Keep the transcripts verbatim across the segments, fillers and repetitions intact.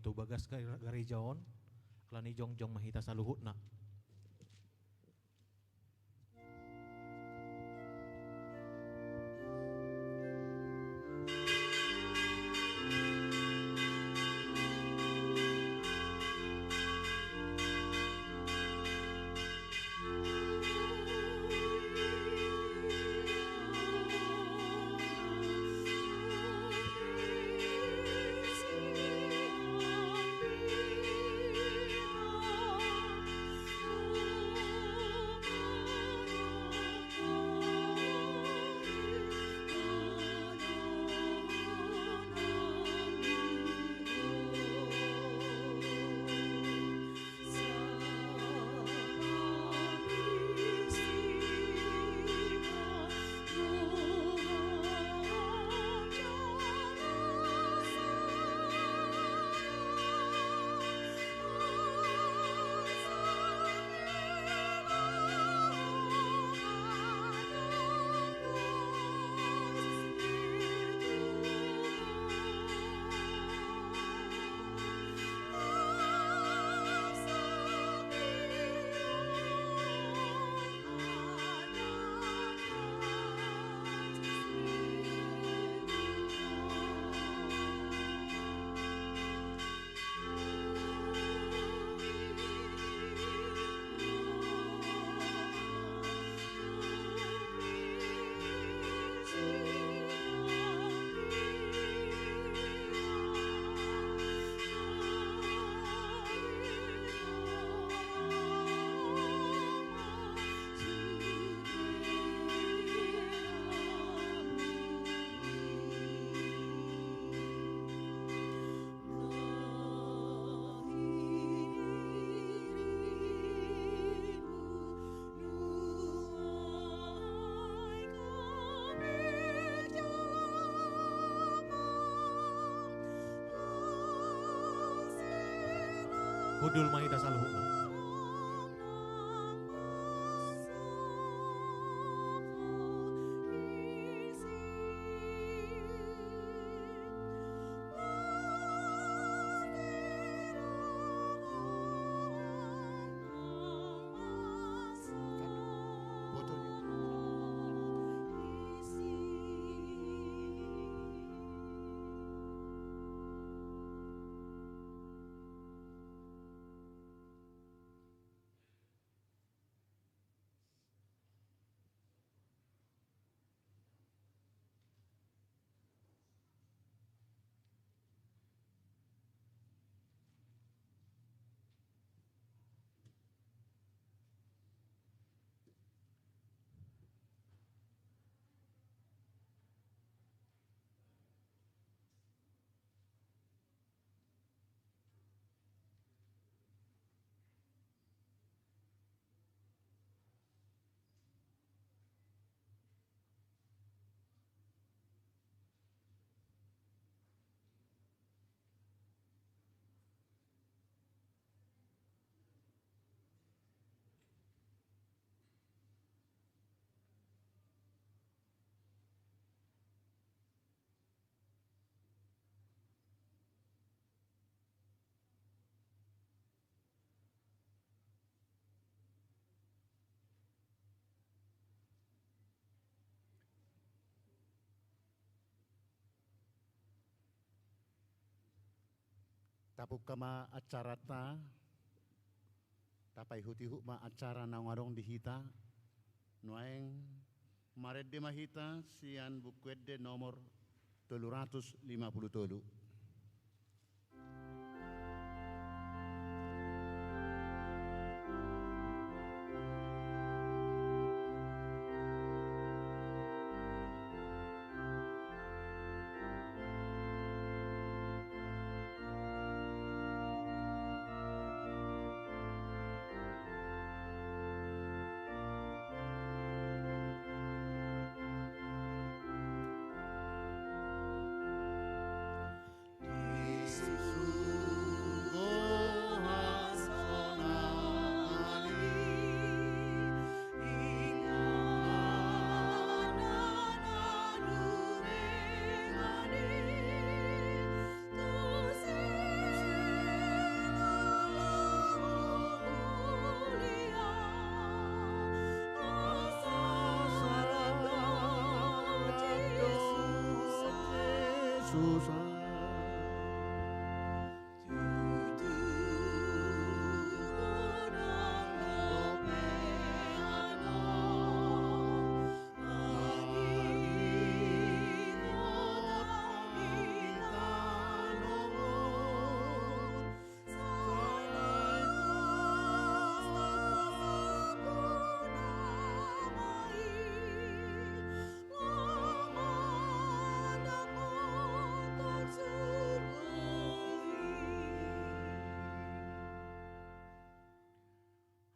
tu bagas ga-, gareja on, alani jongjong ma hita saluhutna. Hundul ma hita saluhutna. Tapungka ma acaranta, tapaihutihut ma acara naung adong di hita. Nuaeng marende ma hita sian Buku Ende nomor tolu ratus lima pulu tolu. susah.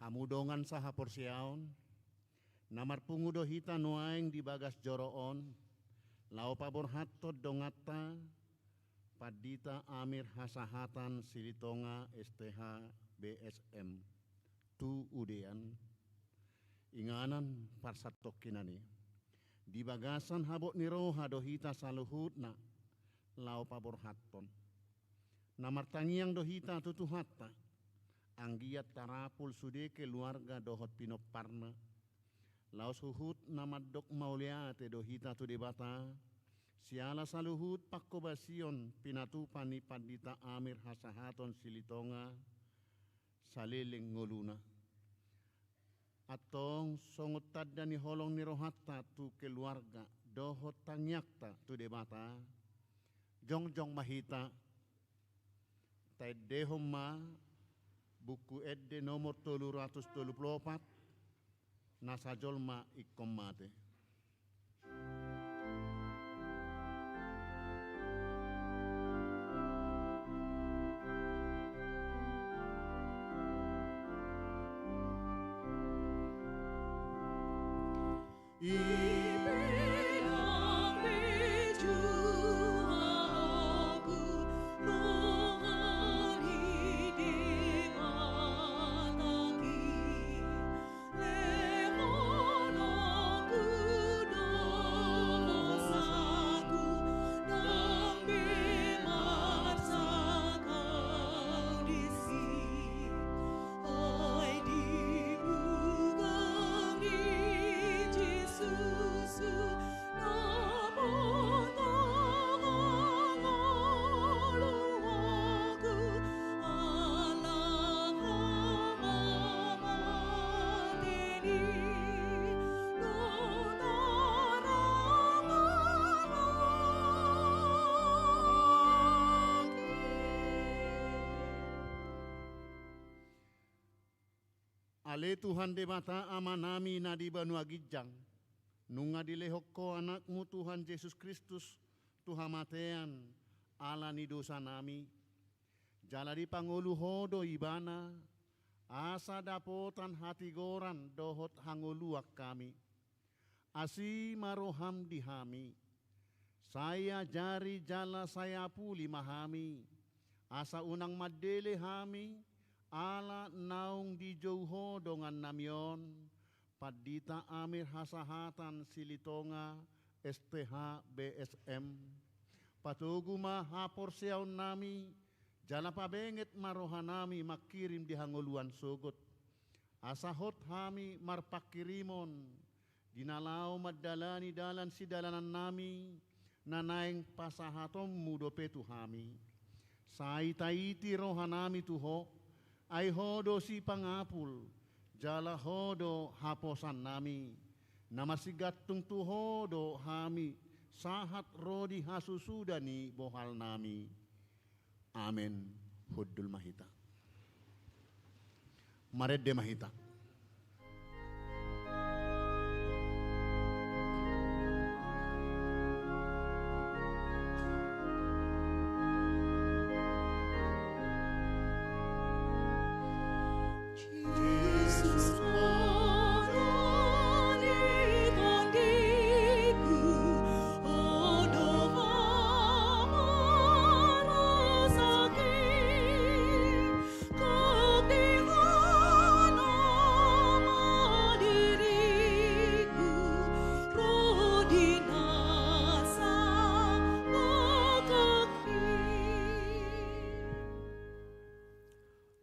Hamu dongan sahaporseaon, na marpungu do hita nuaeng di bagas joro on, laho paborhathon donganta, Pandita Amir Hasahatan Silitonga S T H B S M, tu udean, inganan parsatongkinan i. Di bagasan habot ni roha do hita saluhutna laho paborhathon. Na martangiang do hita tu Tuhanta, anggiat tarapul sude keluarga dohot pinomparna. Laos huhut na mandok mauliate do hita tu Debata, siala saluhut panghobasion pinatupa ni Pandita Amir Hasahaton Silitonga, saleleng ngoluna. Antong songon tanda ni holong ni rohanta tu keluarga dohot tangiangta tu Debata, jongjong ma hita, taendehon ma Buku Ende nomor tolu ratus tolu pulu opat, na sajolma ingkon mate. Ale Tuhan Debata Amanami na di banua ginjang, nunga dilehon Ho AnakMu Tuhan Jesus Kristus tu hamatean ala ni dosanami, jala dipangolu Ho do Ibana, asa dapotan hatigoran dohot hangoluan hami. Asi ma roham di hami. Sai ajari jala sai apuli ma hami, asa unang mandele hami, ala naung dijou Ho dongannami on, Pandita Amir Hasahatan Silitonga, S T H B S M. Patogu ma haporseaonnami, jala pabenget ma rohanami mangkirim di hangoluan sogot. Asa hot hami marpangkirimon, di na laho mandalani dalan sidalanannami, na naeng pasahatonMu dope tu hami. Sai taiti rohanami tu Ho, ai Ho do sipangapul, jala Ho do haposannami. Na marsigantung tu Ho do hami sahat ro di hasusuda ni bohalnami. Amen. Hundul ma hita. Marende ma hita.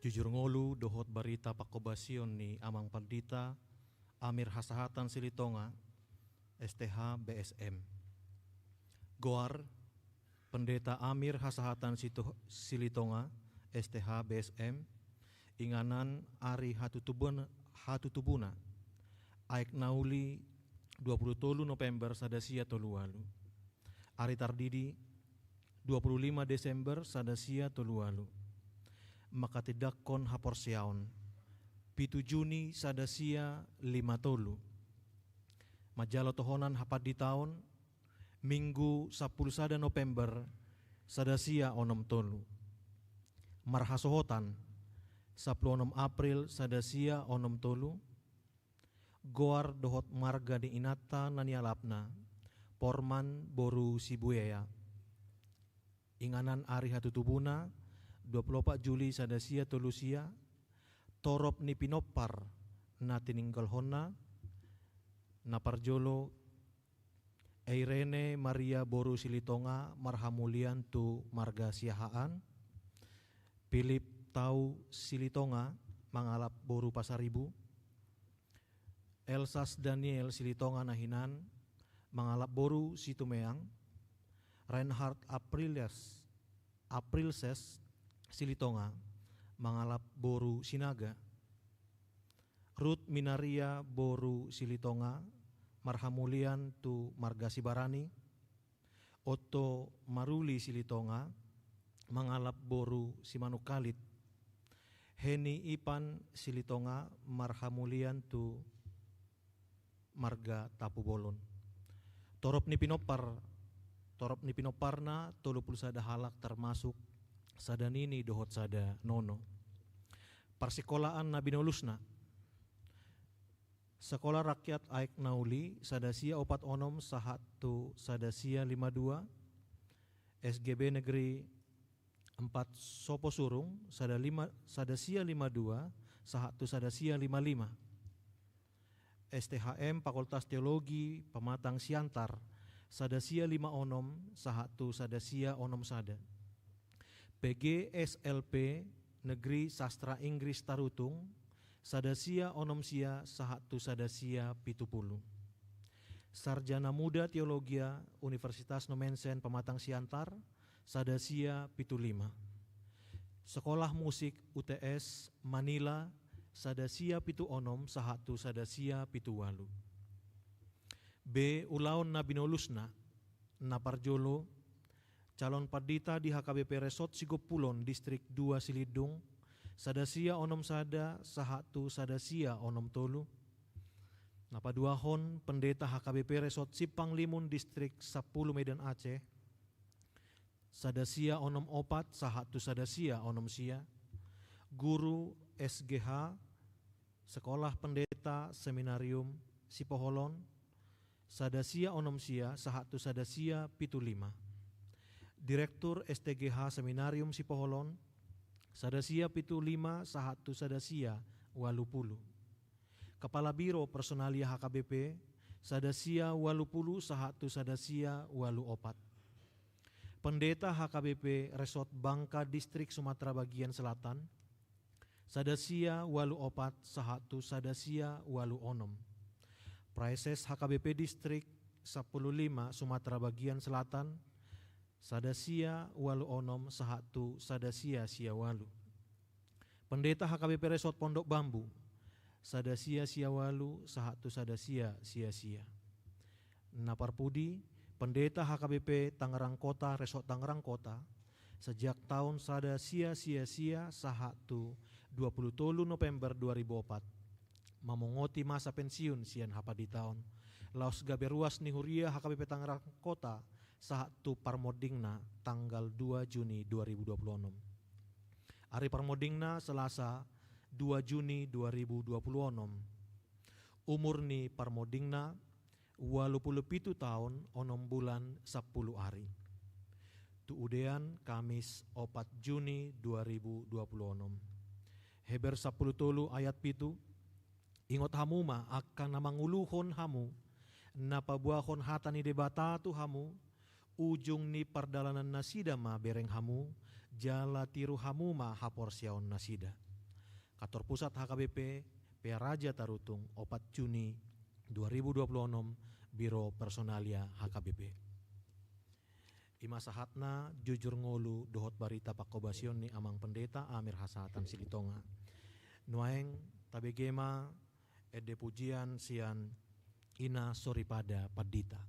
Jujur ngolu dohot barita panghobasion ni Amang Pandita Amir Hasahatan Silitonga, S T H B S M. Goar, Pendeta Amir Hasahatan Situ-, Silitonga, S T H, B S M, inganan ari hatutubun-, hatutubuna, Aek Nauli, dua pulu tolu November sada sia tolu ualu. Ari Tardidi, dua pulu lima Desember sada sia tolu ualu. Mangatindangkon haporseaon, pitu Juni sada sia lima tolu. Manjalo tohonan hapanditaon, Minggu sampulu sada November sada sia onom tolu. Marhasohotan, sampulu onom April sada sia onom tolu. Goar dohot marga ni inanta na nialapna, Porman boru Sibuea. Inganan ari hatutubuna, dua pulu opat Juli sada sia tolu sia. Torop ni pinompar na tininggalhonna, na parjolo, Irene Maria boru Silitonga, marhamulian tu marga Siahaan. Philip Tau Silitonga, mangalap boru Pasaribu. Elsas Daniel Silitonga na hinan, mangalap boru Situmeang. Reinhard Aprilias, Aprilses Silitonga, mangalap boru Sinaga. Rut Minaria boru Silitonga, marhamulian tu marga Sibarani. Otto Maruli Silitonga, mangalap boru Simanungkalit. Heni Ipan Silitonga, marhamulian tu marga Tampubolon. Torop ni pinompar, torop ni pinomparna tolu pulu sada halak, termasuk sada nini dohot sada nono. Parsikolaan na binolusna. Sekolah Rakyat Aek Nauli, sada sia opat onom sahat tu sada sia lima dua. S G B Negeri empat Soposurung, sada lima, sada sia lima dua sahat tu sada sia lima lima. S T H M Fakultas Teologi Pematang Siantar, sada sia lima onom sahat tu sada sia onom sada. P G S L P Negeri Sastra Inggris Tarutung, sada sia onom sia sahat tu sada sia pitu pulu. Sarjana Muda Teologia Universitas Nommensen Pematang Siantar, sada sia pitu lima. Sekolah Musik U T S Manila, sada sia pitu onom sahat tu sada sia pitu ualu. B. Ulaon na binolusna. Na parjolo, calon pandita di H K B P Resort Sigompulon, Distrik dua Silindung, sada sia onom sada sahat tu sada sia onom tolu. Na paduahon, pendeta H K B P Resort Simpang Limun, Distrik sampulu Medan Aceh, sada sia onom opat sahat tu sada sia onom sia. Guru S G H, Sekolah Pendeta Seminarium Sipoholon, sada sia onom sia sahat tu sada sia pitu lima. Direktur S T G H Seminarium Sipoholon, sada sia pitu lima sahat tu sada sia ualu pulu. Kepala Biro Personalia H K B P, sada sia ualu pulu sahat tu sada sia ualu opat. Pendeta H K B P Resort Bangka, Distrik Sumatera Bagian Selatan, sada sia ualu opat sahat tu sada sia ualu onom. Praeses H K B P Distrik sampulu lima Sumatera Bagian Selatan, sada sia ualu onom sahat tu sada sia sia ualu. Pendeta H K B P Resort Pondok Bambu, sada sia sia ualu sahat tu sada sia sia sia. Na parpudi, Pendeta H K B P Tangerang Kota, Resort Tangerang Kota, sejak taon sada sia sia sia sahat tu dua pulu tolu November dua ribu opat, mamongoti masa pensiun sian hapanditaon, laos gabe ruas ni huria H K B P Tangerang Kota sahat tu parmondingna tanggal dua Juni dua ribu dua pulu onom. Ari parmondingna Selasa, dua Juni dua ribu dua pulu onom. Umur ni parmondingna ualu pulu pitu taon, onom bulan, sampulu ari. Tuudean, Kamis, opat Juni dua ribu dua pulu onom. Heber sampulu tolu ayat pitu. Ingot hamu ma angka na manguluhon hamu, na paboahon hata ni Debata tu hamu, ujung ni pardalanannasida ma bereng hamu, jala tiru hamu ma haporseaonnasida. Kantor Pusat H K B P, Pearaja Tarutung, opat Juni dua ribu dua pulu onom, Biro Personalia H K B P. I ma sahatna jujur ngolu dohot barita pangkobasion ni Amang Pendeta Amir Hasahatan Silitonga. Nuaeng tabege ma ende pujian sian Ina Soripada Pandita.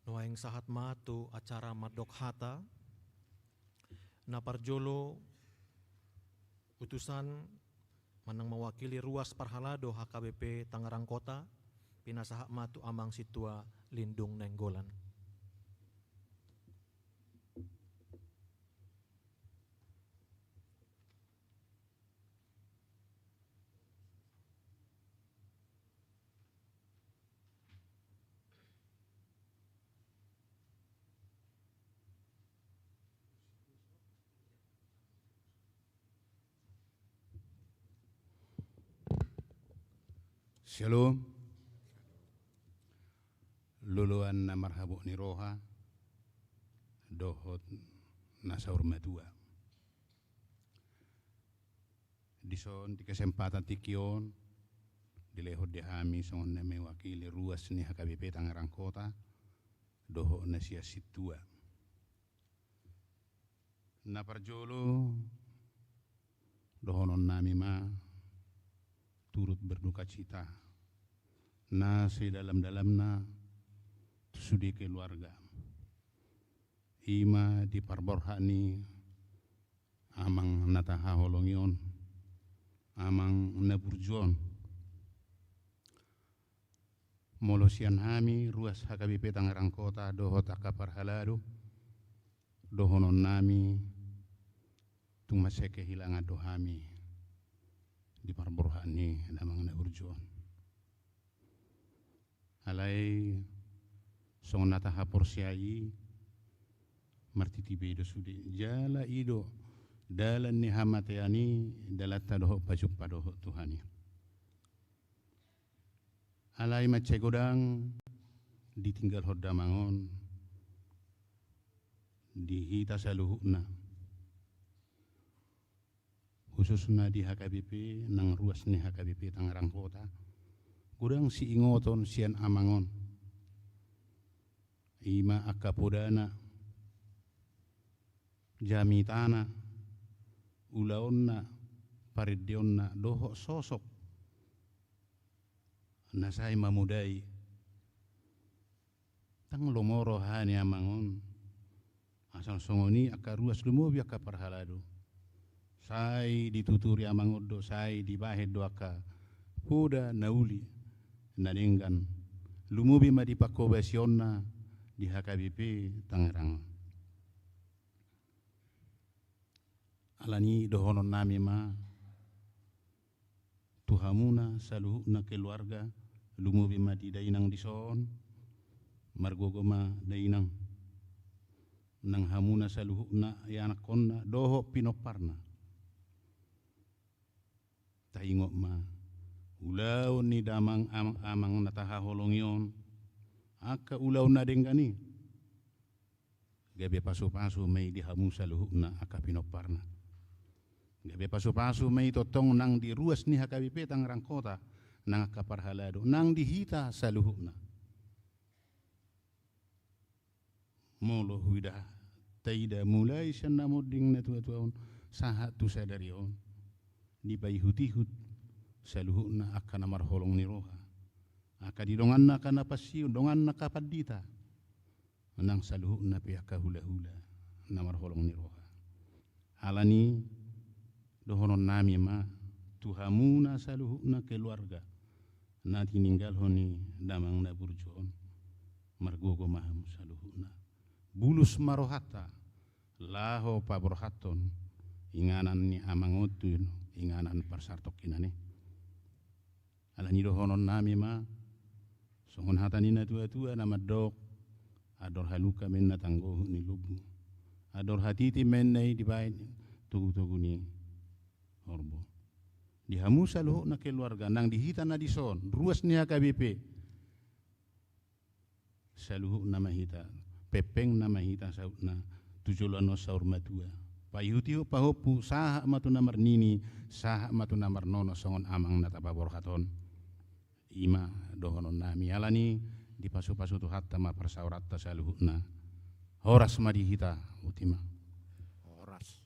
Nuaeng sahat ma tu acara mandok hata. Na parjolo, utusan manang mewakili ruas parhalado H K B P Tangerang Kota, pinasahat ma tu Amang Sintua Lindung Nainggolan. Syalom. Loloan na marhabot ni roha dohot na saur matua. Dison di kesempatan tingki on, dilehon di hami songon na mewakili ruas ni H K B P Tangerang Kota dohot na sian sintua. Na parjolo, dohonon nami ma turut berdukacita na sedalam-dalamna tu sude keluarga. I ma di parborhat ni amang na tahaholongi on, amang na burju on. Molo sian hami ruas H K B P Tangerang Kota dohot angka parhalado, dohonon nami tung mansai kehilangan do hami di parborhat ni damang na burju on. Alai songon na tahaporseai, martiti be do sude, jala i do dalan ni hamatean i, dalanta dohot pajumpa dohot Tuhan i. Alai mansai godang ditinggalhon damang on di hita saluhutna, khususna di H K B P, nang ruas ni H K B P Tangerang Kota, godang siingoton sian amang on. Ima angka podana, jamitana, ulaonna, parendeonna, dohot sosok na sai mamodai. Ndang lomo roha ni amang on. Asal songon i angka ruas lumobi angka parhalado. Sai dituturi amang on do, sai dibahen do angka poda na uli na denggan. Lumobi ma di pangkobasionna di H K B P Tangerang. Alani dohononnami ma tu hamuna saluhutna keluarga, lumobi ma di dainang dison, margogo ma dainang. Nang hamuna saluhutna ianakhonna dohot pinomparna. Taingot ma ulaon ni damang amang, amang na tahaholongi on, angka ulaon na denggan i. Gabe pasupasu ma i di hamu saluhutna angka pinomparna. Gabe pasupasu ma i tongtong nang di ruas ni H K B P Tangerang Kota, nang angka parhalado, nang di hita saluhutna. Molo huida taida mulai sian na monding na tuatua on sahat tu sadari on, dipaihutihut saluhutna angka na marholong ni roha, angka di donganna angka na pensiun, donganna angka pandita, nang saluhutna pe angka hulahula na marholong ni roha. Alani dohononnami ma tu hamuna saluhutna keluarga na tininggalhon ni damang na burju on, margogo ma hamu saluhutna. Bulus ma rohanta laho paborhathon inganan ni amang on tu inganan parsatongkinan i. Alani dohononnami ma songon hata ni na tuatua na mandok: Andor halumpang ma inna tanggohut ni lombu, andor hatiti ma inna i dibahen togutogu ni horbo. Di hamu saluhutna keluarga, nang di hita na dison, ruas ni H K B P, saluhutna ma hita, pengpengna ma hita sautna tu joloan on saur matua. Paihutihut pahompu, sahat ma tu na marnini, sahat ma tu na marnono songon amang na tapaborhat on. Ima dohononnami. Alani dipasupasu Tuhanta ma parsaoranta saluhutna. Horas ma di hita, boti ma. Horas.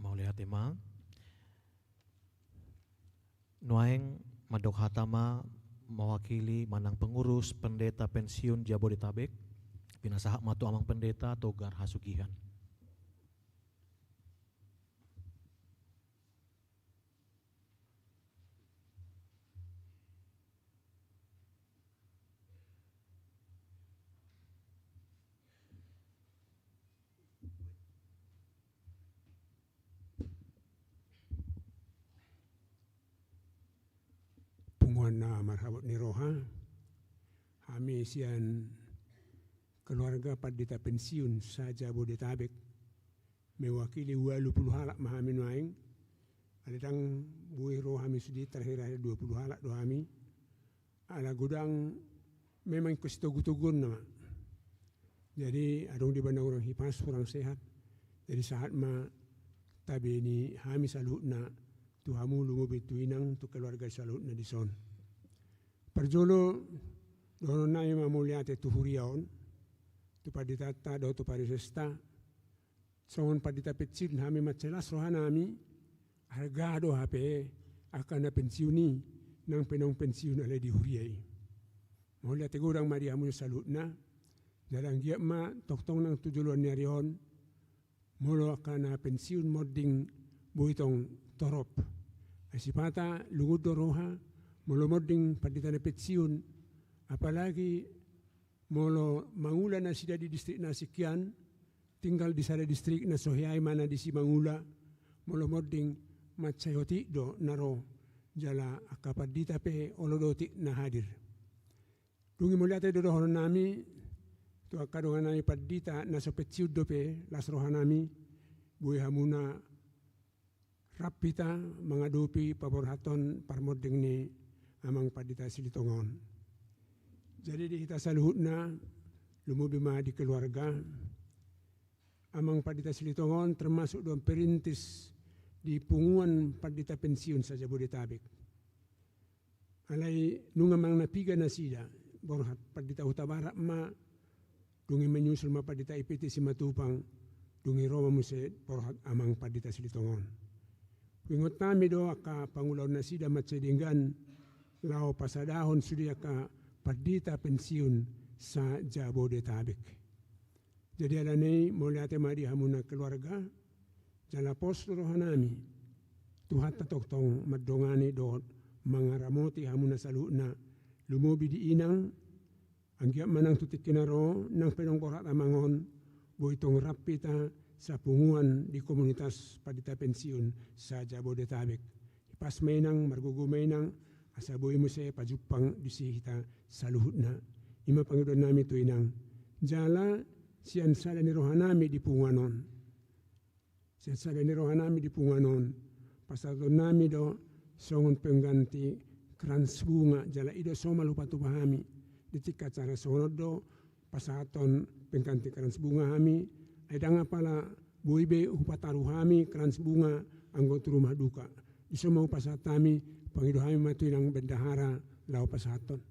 Mauliate ma. Nuaeng mandok hata ma mewakili manang pengurus pendeta pensiun Jabodetabek. Pinasahat ma tu amang pendeta togar hasugihan. Punguan na marhabot ni roha, hami sian keluarga pandita pensiun sa-Jabodetabek, mewakili ualu pulu halak ma hami nuaeng. Alai ndang boi ro hami sude, terakhir-akhir dua pulu halak do hami. Ala godang memang ingkon sitogutoguonna ma. Jadi adong do ibana hurang hipas, hurang sehat. Jadi sahat ma tabe ni hami saluhutna tu hamu, lumobi tu inang, tu keluarga saluhutna dison. Parjolo dohononnami ma mauliate tu huria on, tu panditanta dohot tu pardiosesta. Songon pandita pensiun hami mansai las rohanami, arga do hape angka na pensiun i, nang pe naung pensiun alai di huria i. Mauliate godang ma di hamu saluhutna. Jala anggiat ma tongtong nang tu joloan ni ari on, molo angka na pensiun monding boi tong torop. Ai sipata lungun do roha molo monding pandita na pensiun, apalagi Molo mangula nasida di distrik na singkian, tinggal di sada distrik na so hea i ma na disi mangula, molo monding mansai otik do na ro, jala angka pandita pe olo do otik na hadir. Dung i mauliate do dohonon nami tu angka dongan nami pandita na so pensiun dope, las roha nami, boi hamuna rap hita mangadopi paborhathon parmonding ni amang pandita Silitonga on. Jadi di hita saluhutna, lumobi ma di keluarga, amang pandita Silitonga on termasuk do perintis di punguan pandita pensiun sa-Jabodetabek. Alai nunga manang na piga nasida, borhat pandita Hutabarat ma, dung i menyusul ma pandita I P T Simatupang, dung i ro ma muse borhat amang pandita Silitonga on. Huingot hami do angka pangulaon nasida mansai denggan laho pasadahon sude angka pandita pensiun sa-Jabodetabek. Jadi alani i mauliate ma di hamuna keluarga, jala pos do roha nami, Tuhanta tongtong mandongani dohot mangaramoti hamuna saluhutna, lumobi di inang, anggiat ma nang tu tingki na ro, nang pe naung borhat amang on, boi tong rap hita sapunguan di komunitas pandita pensiun sa-Jabodetabek. Hipas ma inang, margogo ma inang, asa boi muse pajumpang disi hita saluhutna. I ma pangidoan nami tu inang. Jala sian sada ni roha nami di punguan on. Sian sada ni roha nami di punguan on, pasahaton nami do songon pengganti krans bunga, jala i do somal hupatupa hami. Di tingki acara songon on do pasahaton pengganti krans bunga hami, ai ndang apala boi be hupataru hami krans bunga anggo tu rumah duka. Dison ma hupasahat hami, pangido hami ma tu inang bendahara laho pasahathon.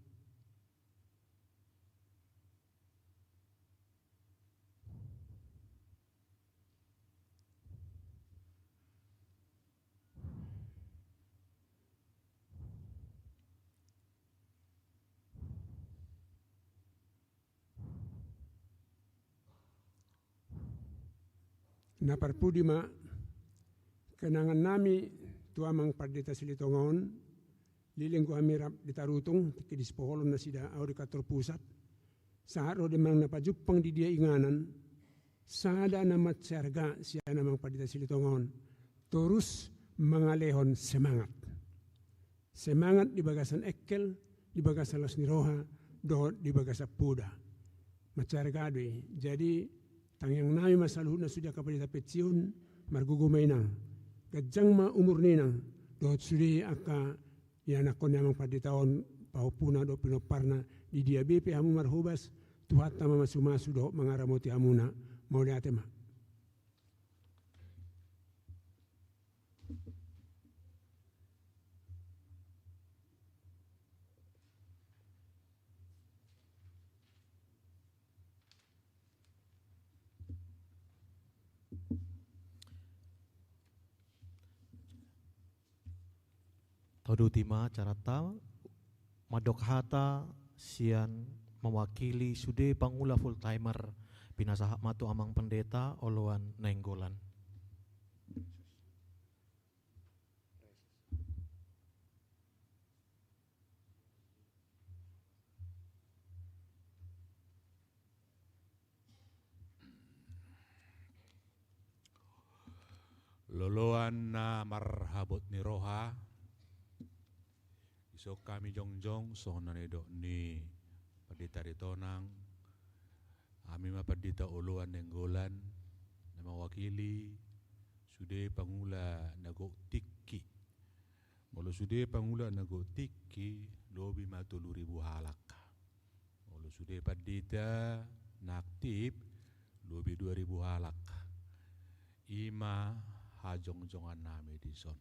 Na parpudi ma kenangan nami tu amang pandita Silitonga on, leleng do hami rap di Tarutung, tingki di Sipoholon nasida, ahu di kantor pusat. Sahat ro do amang na pajumpang di dia inganan, sada na mansai arga sian amang pandita Silitonga on, torus mangalehon semangat. Semangat di bagasan engkel, di bagasan las ni roha, dohot di bagasan poda. Mansai arga do i. Jadi tangiang nami ma saluhutna sude angka pandita pensiun, margogo ma inang. Ganjang ma umur ni inang, dohot sude angka ianakhon ni amang pandita on, pahompuna dohot pinomparna, di dia be pe hamu marhobas, Tuhanta ma mamasumasu dohot mangaramoti hamuna. Mauliate ma. Tauduti ma acaranta, mandok hata sian mewakili sude pangula full timer, pinasahat ma tu amang pendeta oloan Nainggolan. Loloan na marhabot ni roha, dison hami jongjong songon na nidok ni Pandita Ritonang, hami ma pandita oloan Nainggolan, na mewakili sude pangula na gok tingki. Molo sude pangula na gok tingki, lobi ma tolu ribu halak. Molo sude pandita na aktif, lobi dua ribu halak. I ma hajongjongan nami dison.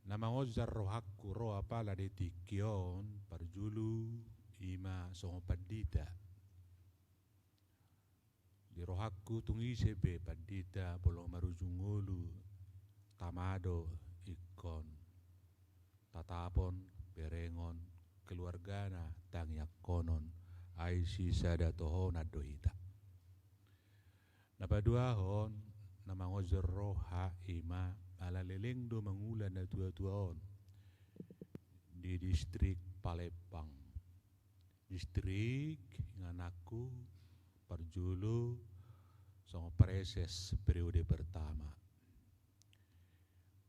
Na mangonjar rohangku ro apala di tingki on, parjolo i ma songon pandita. Di rohangku tung ise pe pandita, molo marujung ngolu, tama do ingkon tatapon, berengon, keluargana tangiangkonon, ai sisada tohonan do hita. Na paduahon, na mangonjar roha i ma ala leleng do mangula natuatua on di distrik Palembang distrik, ingananku, parjolo songon praeses periode pertama.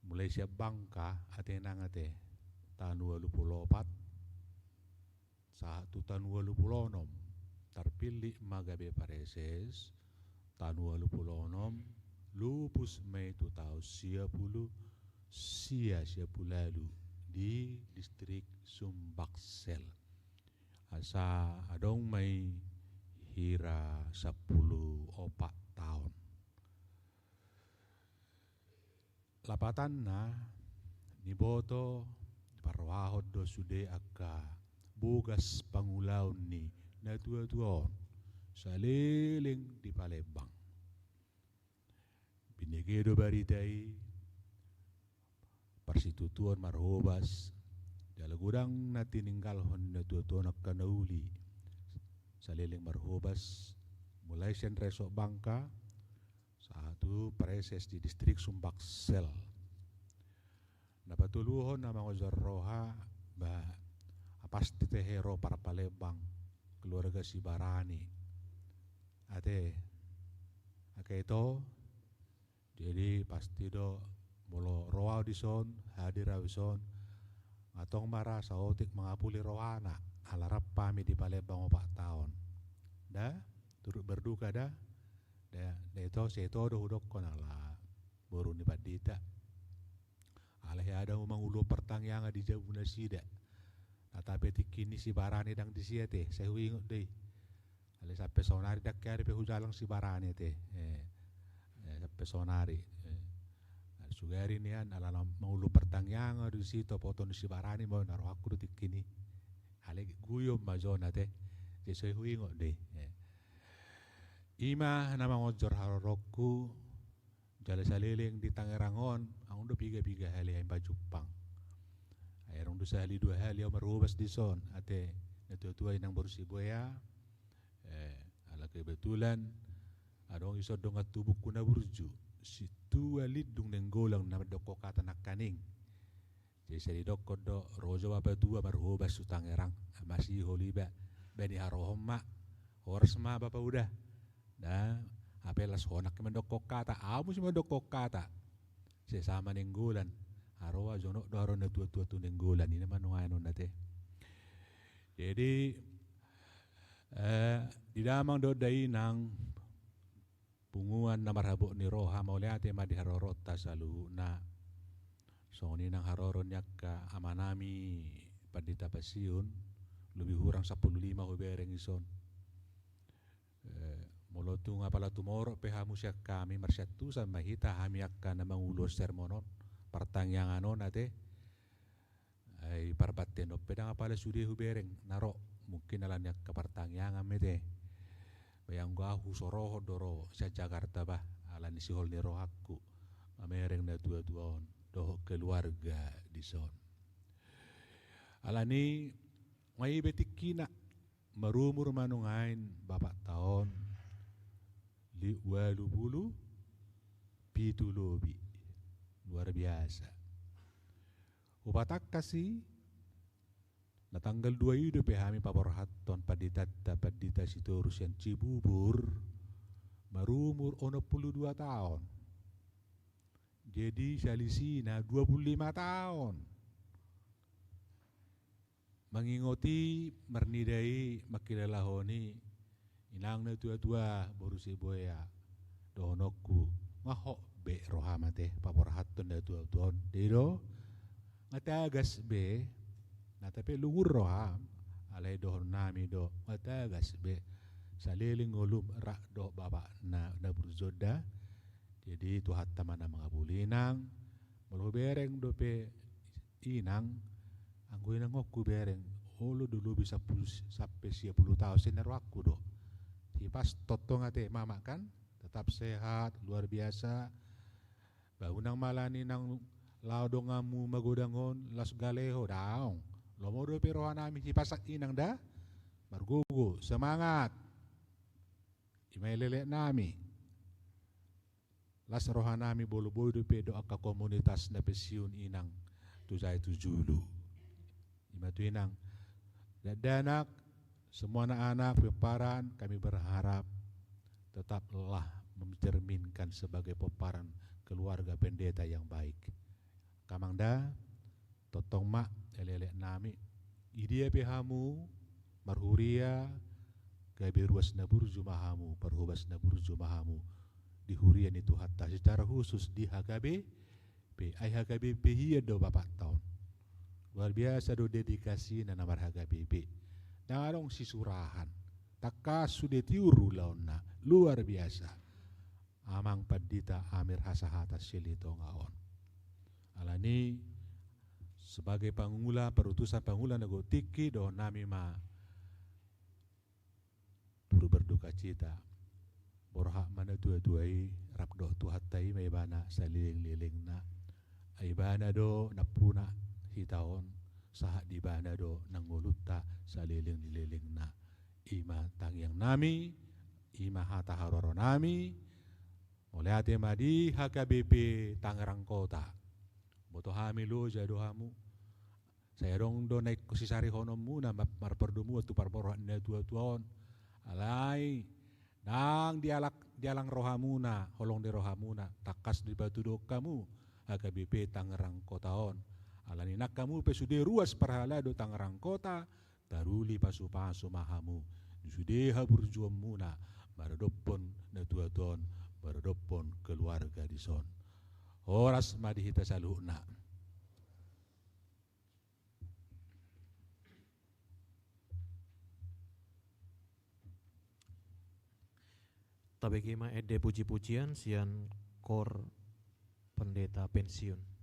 Mulai sian Bangka, ate, nang ate, tanu ualu pulu opat, sahat tu tanu ualu pulu onom, tarpillit ma gabe praeses, tanu ualu pulu onom, lupus ma i tu taon sia pulu sia, sia pulu ualu, di distrik Sumbaksel. Asa adong ma i hira sampulu opat taon. Lapatanna, niboto, diparrohahon do sude angka bogas pangulaon ni natuatua on saleleng di Palembang. Binege do barita i, parsitutuon marhobas, jala godang na tininggalhon natuatua on angka na uli. Saleleng marhobas, mulai sian Resort Bangka, sahat tu praeses di distrik Sumbaksel. Na patoluhon na mangonjor roha, ba, pasti tehe ro parpalembang keluarga Sibarani. Ate, angka ito, jadi pasti do molo ro au dison, hadir au dison, antong ma ra saotik mangapuli rohana, ala rap hami di Palembang opat taon. Da, turut berduka da, da, da ito, sai ito do hudokkon ala boru ni pandita. Alai hea do manguluhon partangiangan di jabu nasida. Na tape tingki ni Sibarani ndang disi ate, sai huingot do i. Alai sampe saonari ndang hea dope hujalang Sibarani ate. Eh, eh, sampe saonari. Eh. Nah, sugari nian ala na manguluhon partangiangan do disi, topoton ni Sibarani ma, na rohangku do tingki ni. Alai guyon ma jo na ate. Jadi sai huingot do i. Eh. Ima na mangonjor haroroku, jala saleleng di Tangerang on, adong do piga-piga hali hami pajumpang. Ai adong do sahali dua hali au marhobas dison, ate, natuatua, inang boru Sibuea. Eh, ala kebetulan adong dison dongan tubungku na burju, Situa Lindung Nainggolan, na mandokkon hata nangkaning. Jadi sai didokkon do, ro jo bapatua marhobas tu Tangerang, masihol iba, bani harohom ma, horas ma bapa uda. Da, hape las honak mandokkon hata, au muse mandokkon hata. Sesama Nainggolan, haroa jonok do haroa natuatua tu Nainggolan, i ma nuaenon ate. Jadi, eh, di damang dohot dainang, punguan na marhabot ni roha, mauliate ma di haroronta saluhutna. Songon i nang haroro ni angka amanami pandita pensiun, lobi hurang sampulu lima hubereng dison. Eh, molo tung apala tumorop pe hamu sian hami, marsiantusan ma hita, hami angka na manguluhon sermon on, partangiangan on ate. Ai parbantenon pe ndang apala sude hubereng na ro, mungkin ala ni angka partangiangan ma ate. Ba anggo au husorohon do ro sian Jakarta bah, ala ni sihol ni rohangku mamereng natuatua on dohot keluarga dison. Ala ni, nga iba tingkina, marumur ma nuaeng bapakta on, li-, ualu pulu pitu lobi. Luar biasa. Hupatangkas i, na tanggal dua i dope hami paborhathon panditanta, Pandita Sitorus sian Cibubur, marumur onom pulu dua taon. Jadi salisihna dua pulu lima taon. Mangingot i, marnida i, mangkilalahon i, inang natuatua, boru Sibuea, dohononku, nga hot be roham ate paborhathon natuatua on, dei do? Nga tagas be, na tape lungun roham, alai dohononnami do, nga tagas be, saleleng ngolum rap dohot bapakna na burju on da. Jadi Tuhanta ma na mangapuli inang, molo hubereng dope inang, anggo inang on hubereng, olo do lobi sampulu, sampe sia pulu taon, sai na rohangku do. Sipas tongtong ate mamak kan, tetap sehat, luar biasa. Ba unang ma ala ni inang laho donganmu magodang on, laos gale ho, daong. Lomo dope rohanami sipasahat inang da, margogo, semangat. I ma i leleknami. Las rohanami molo boi dope dohot angka komunitas na pensiun inang tu jae tu julu. I ma tu inang, Dakdanak, semua anak-anak pomparan, kami berharap tetaplah mencerminkan sebagai pomparan keluarga pendeta yang baik. Angka amang da, tongtong ma, elek-elek nami, i dia pe hamu marhuria, gabe ruas na burju ma hamu, parhobas na burju ma hamu di huria ni Tuhanta, secara khusus di H K B P. Ai H K B P hian do bapakta on. Luar biasa do dedikasina na mar-H K B P. Ndang adong sisurahan. Tangkas sude tiur ulaonna. Luar biasa. Amang Pandita Amir Hasahata Silitonga on. Alani sebagai pangula, parutusan pangula na godang tingki, dohononnami ma turut berdukacita. Borhat ma natuatua i, rap dohot Tuhanta i ma ibana saleleng-lelengna. Ai ibana do nampuna hita on, sahat di ibana do na ngolunta saleleng-lelengna. I ma tangiangnami, i ma hata haroronami. Mauliate ma di H K B P Tangerang Kota. Boto hami loja do hamu. Sai adong do na ingkon sisarihononmuna ma-, marpardomuan tu parborhat ni natuatua on. Alai ndang dialak-, dialang rohamuna, holong ni rohamuna, tangkas dipatuduhon hamu H K B P Tangerang Kota on. Alani nang hamu pe sude ruas parhalado Tangerang Kota, taruli pasupasu ma hamu di sude haburjuonmuna maradophon natuatua on, maradophon keluarga dison. Horas ma di hita saluhutna. Tabege ma ende puji-pujian sian kor pendeta pensiun.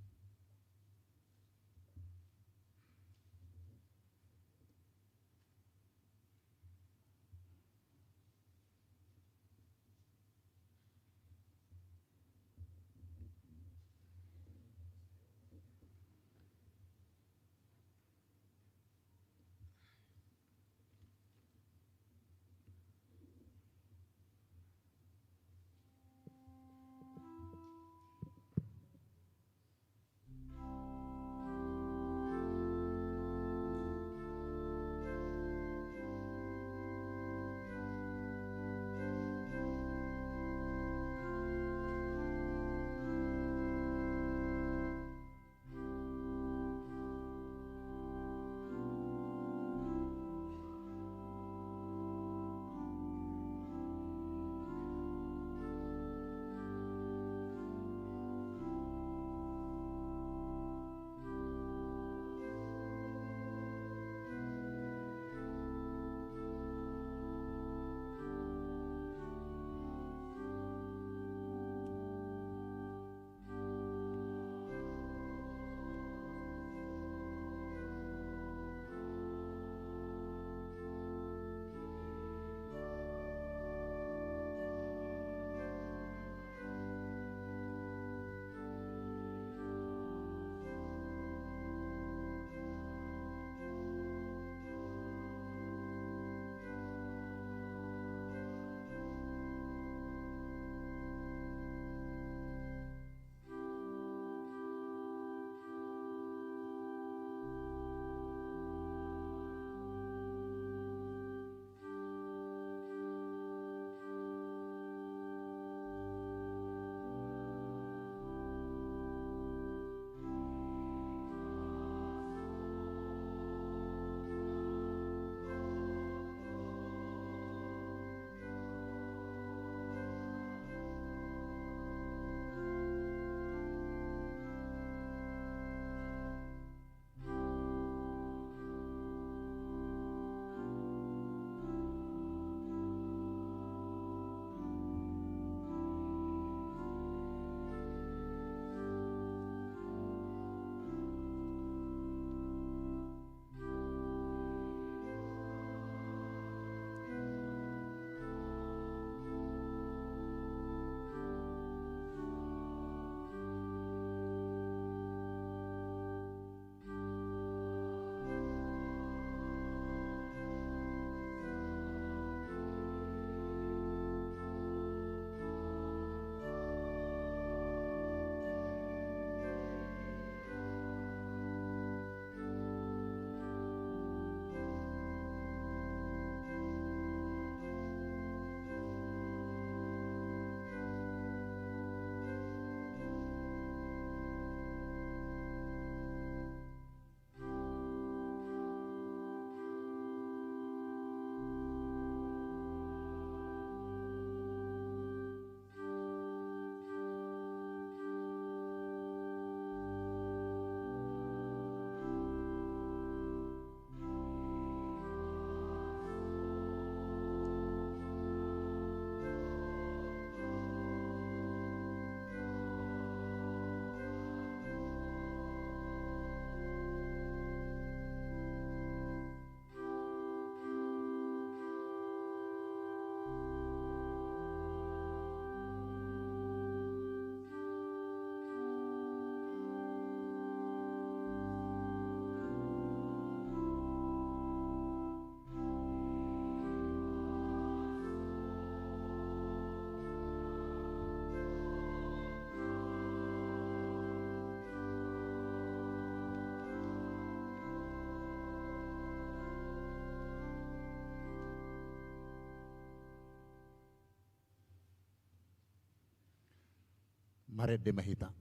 Marende ma hita.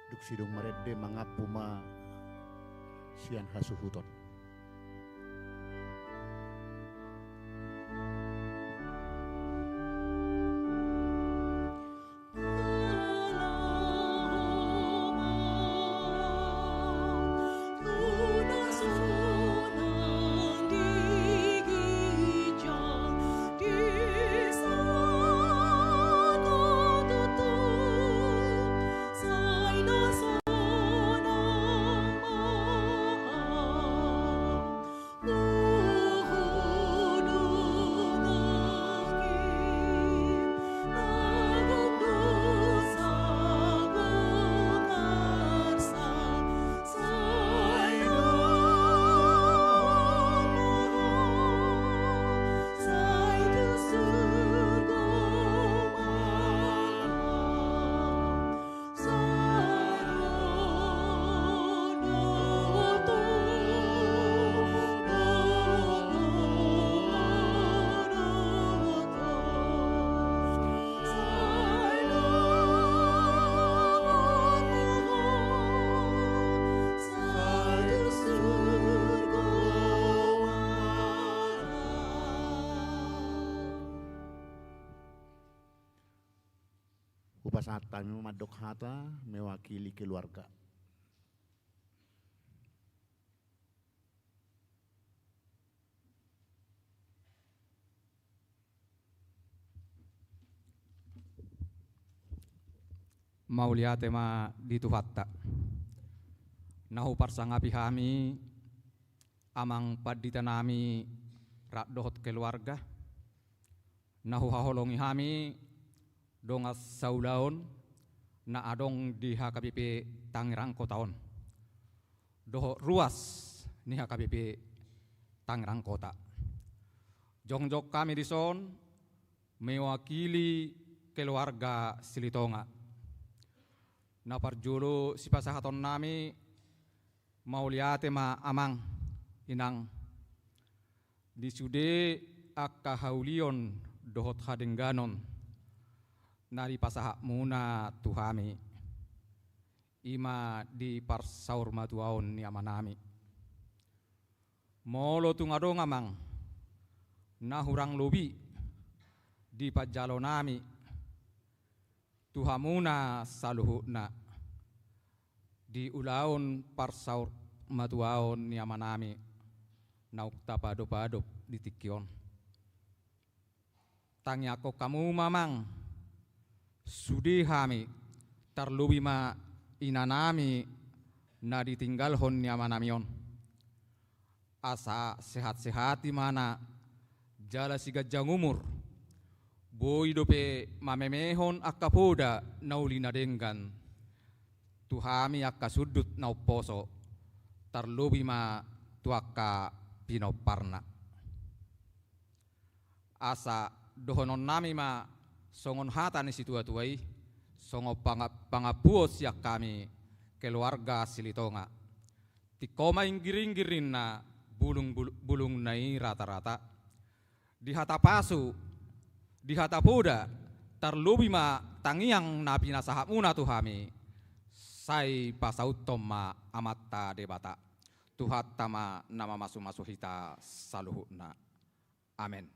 Dung sidung marende, mangampu ma sian hasuhuton. Hupasahat hami mandok hata mewakili keluarga. Mauliate ma di Tuhanta. Na huparsangapi hami amang pandita nami rap dohot keluarga. Na huhaholongi hami dongan saulaon na adong di H K B P Tangerang Kota on dohot ruas ni H K B P Tangerang Kota. Jongjong hami dison mewakili keluarga Silitonga. Na parjolo sipasahaton nami, mauliate ma amang, inang, di sude angka haulion dohot hadengganon na dipasahatmuna tu hami, i ma di parsaurmatuaon ni amanami. Molo tung adong amang na hurang lobi dipanjalo nami tu hamuna saluhutna di ulaon parsaurmatuaon ni amanami naung tapadopadop di tingki on, tangiangkon hamu ma amang sude hami, tarlobi ma inanami na ditinggalhon ni amanami on. Asa sehat-sehat ibana jala siganjang umur, boi dope mamemehon angka poda na uli na denggan tu hami angka sundut na umposo, tarlobi ma tu angka pinomparna. Asa dohononnami ma songon hata ni situatua i, songon panga-, pangampuon sian hami keluarga Silitonga. Tingko ma inggir-inggir ninna bulung-, bul-, bulungna i rata-rata. Di hata pasu, di hata poda, tarlobi ma tangiang na pinasahatmuna tu hami, sai pasauthon ma Amanta Debata. Tuhanta ma na mamasu-masu hita saluhutna. Amen.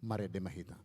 Marende ma hita.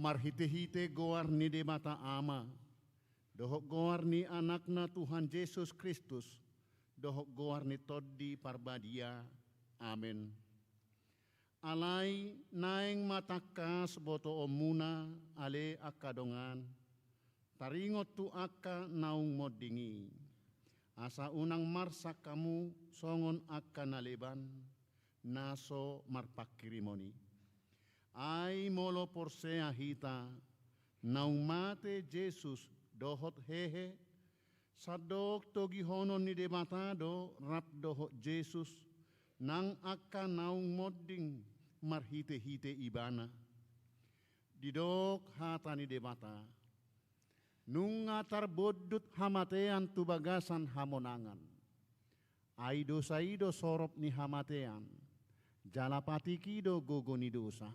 Marhitehite goar ni Debata Ama, dohot goar ni Anakna Tuhan Jesus Kristus, dohot goar ni Tondi Parbadia. Amen. Alai naeng ma tangkas botoonmuna, ale angka dongan, taringot tu angka naung monding i, asa unang marsak hamu songon angka na leban, na so marpangkirimon i. Ai molo porsea hita, naung mate Jesus dohot hehe, sandok togihonon ni Debata do rap dohot Jesus nang angka naung monding marhitehite Ibana. Didok hata ni Debata: Nunga tarbondut hamatean tu bagasan hamonangan. Ai dosa i do sorop ni hamatean, jala patik i do gogo ni dosa.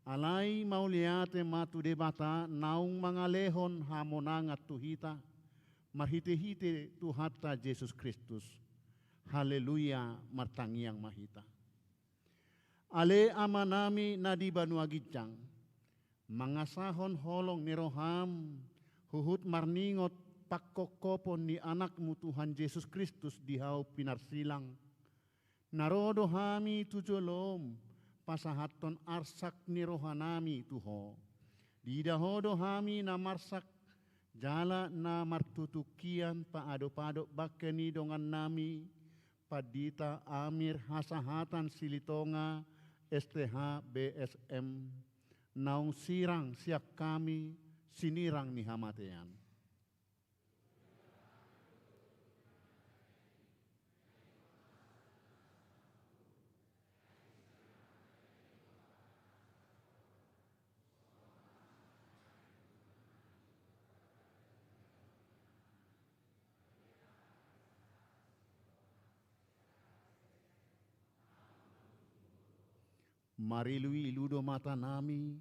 Alai mauliate ma tu Debata naung mangalehon hamonangan tu hita, marhitehite Tuhanta Jesus Kristus. Haleluya, martangiang ma hita. Ale Amanami na di banua ginjang, mangasahon holong ni roham, huhut marningot pangkophopon ni Anakmu Tuhan Jesus Kristus di hau pinarsilang, na ro do hami tu jolom pasahathon arsak ni rohanami tu Ho. Diida Ho do hami na marsak jala na martutungkian paadopadop bangke ni dongannami, Pandita Amir Hasahatan Silitonga, S T H, B S M, naung sirang sian hami sinirang ni hamatean. Mariluilu do matanami,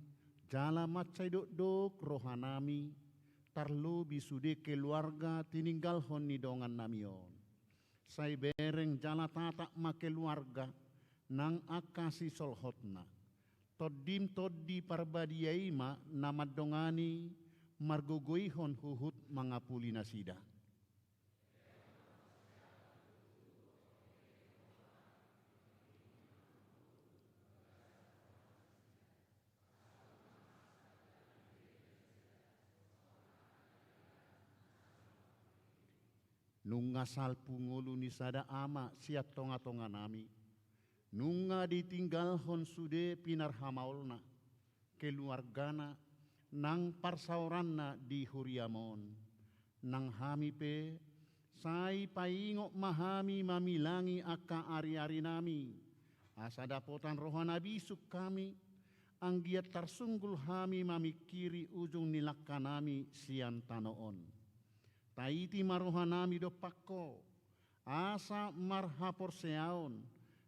jala mansai dokdok rohanami, tarlobi sude keluarga tininggalhon ni dongannami on. Sai bereng jala tatap ma keluarga nang angka sisolhotna. Tondim Tondi Parbadia i ma na mandongani, margogoihon huhut mangapuli nasida. Nunga salpu ngolu ni sada ama sian tongatonganami. Nunga ditinggalhon sude pinarhamaolna, keluargana, nang parsaoranna di huriam on. Nang hami pe, sai paingot ma hami mamilangi angka ariarinami, asa dapotan roha na bisuk hami, anggiat tarsunggul hami mamingkiri ujung ni langkanami sian tano on. Taiti ma rohanami dompak Ho, asa marhaporseaon,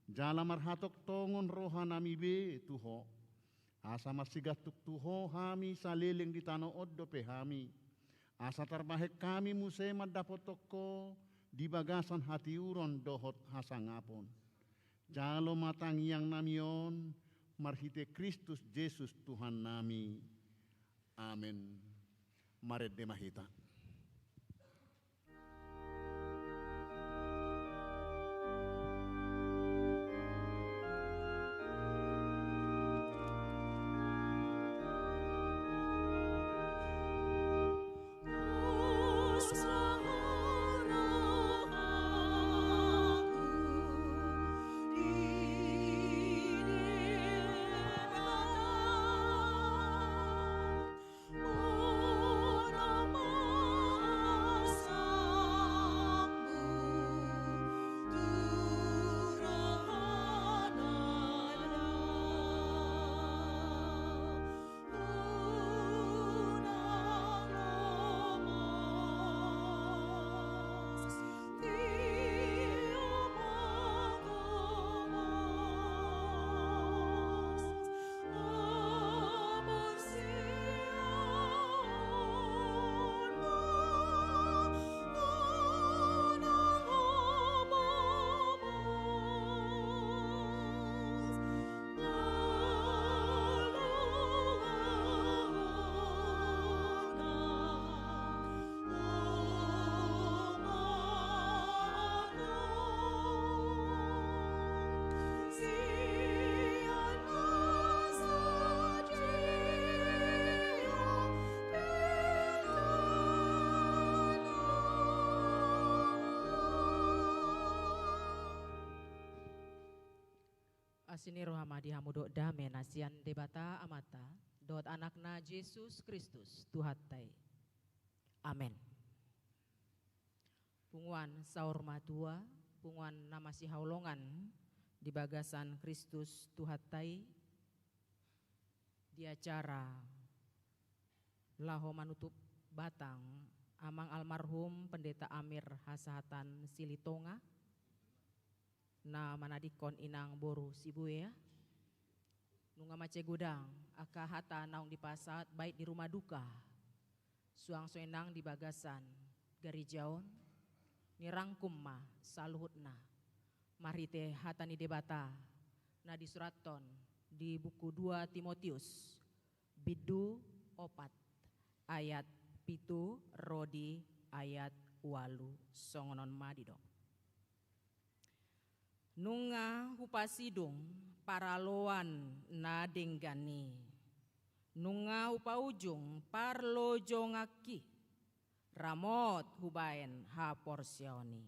jala marhatongtongon rohanami be tu Ho. Asa marsigantung tu Ho hami saleleng di tano on dope hami. Asa tarbahen hami muse mandapothon Ho di bagasan hatiuron dohot hasangapon. Jalo ma tangiangnami on marhite Kristus Jesus Tuhannami. Amen. Marende ma hita. Asi ni roha ma di hamu dohot dame na sian Debata Amanta dohot Anakna Jesus Kristus Tuhanta i. Amen. Punguan saur matua, punguan na masihaholongan di bagasan Kristus Tuhanta i, di acara laho manutup batang Amang almarhum Pendeta Amir Hasahatan Silitonga, na manadingkon inang boru Sibuea. Nunga mansai godang angka hata naung dipasahat baik di rumah duka, suang songon i nang di bagasan gareja on, nirangkum ma saluhutna marhite hata ni Debata na disurathon di buku dua Timotius, bindu opat, ayat pitu ro di ayat ualu, songon on ma didok. Nunga hupasidung paraloan na denggan i, nunga hupaujung parlojonganki, ramot hubaen haporseaon i.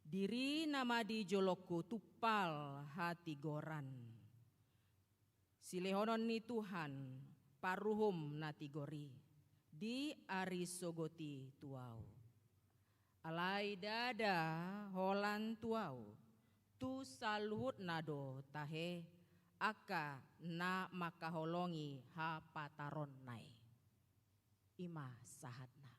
Diri nama di jolongku tumpal hatigoran. Silehonon ni Tuhan paruhum na tigor i di ari sogot i tu ahu. Alai ndada holan tu ahu, tu saluhutna do tahe angka na mangkaholongi hapataronna i. I ma sahatna.